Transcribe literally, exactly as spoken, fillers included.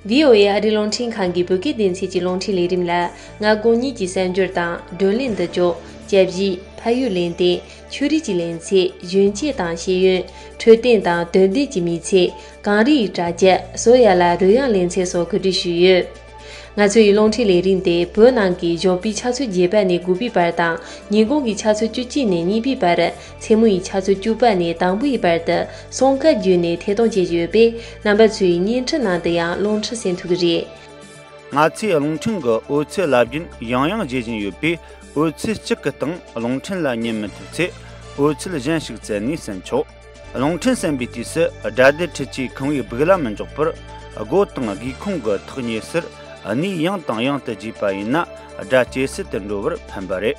ཝི་ཨོ་ཨེ་ཨ་རིའི་རླུང་འཕྲིན་ཁང་གི་བོད་སྐད་སྡེ་ཚན་གྱི་རླུང་འཕྲིན་ལས་རིམ་ལ། སྔ་དགོང་གཉིས་ཀྱི་གསར་འགྱུར་དང་། བགྲོ་གླེང་འདི་ལྗོགས། དཔྱད་གཞི། ཕ་ཡུལ་ལུང་བསྟན། ཆོས་རིག་གི་ལེ་ཚན། གཞོན་སྐྱེས་དང་ཤེས་ཡོན། འཕྲོད་བསྟེན་དང་དོན་ལྡན་གྱི་མི་ཚེ། གངས་རི་ཡི་དྲ་རྒྱ། བསོད་ཡ་ལ་རོལ་དབྱངས་ལེ་ཚན་སོགས་གོ་སྒྲིག་ཞུས་ཡོད། ང་ཚོ་ཡི་རླུང་འཕྲིན་ལས་རིམ་དེ་བོད་ནང་གི་ཞོགས་པའི་ཆུ་ཚོད་བརྒྱད་པ་ནས་དགུ་པའི་བར་དང་། ཉིན་གུང་གི་ཆུ་ཚོད་བཅུ་གཅིག་ནས་གཉིས་པའི་བར། མཚན་མོ་ཡི་ཆུ་ཚོད་བཅུ་པ་ནས་དང་པོའི་བར་དུ་སྲུང་སྐར་བརྒྱུད་ནས་ཐད་གཏོང་བྱེད་ཀྱི་ཡོད་པས། རྣམ་པ་ཚོས་བརྙན་འཕྲིན་ནང་དུ་ཡང་རླུང་འཕྲིན་གསན་ཐུབ་ཀྱི་རེད། ང་ཚོས་རླུང་འཕྲིན་གྱི་འོད་ཚད་རླབས་རྒྱུན་ཡང་ཡང་བརྗེ་བཞིན་ཡོད་པས། འོད་ཚད་གཅིག་གི་སྟེང་རླུང་འཕྲིན་ལ་ཉན་མི་ཐུབ་ཚེ། འོད་ཚད་གཞན་ཞིག་བཙལ་ནས་གསན་ཆོག་རླུང་འཕྲིན་གསན་པའི་དུས་སུ། སྒྲ་སྡེར་འཕྲུལ་ཆས་ཁང་བའི་སྦུག་ལ་མི་འཇོག་པར། སྒོ་དང་སྒེའུ་ཁུང་གི་ཐག་ཉེ་སར་གནས་ཡང་དང་ཡང་དུ་བརྗེས་པ་ཡིན་ན། སྒྲ་ཇེ་གསལ་དུ་འགྲོ་བར་ཕན་པ་རེད།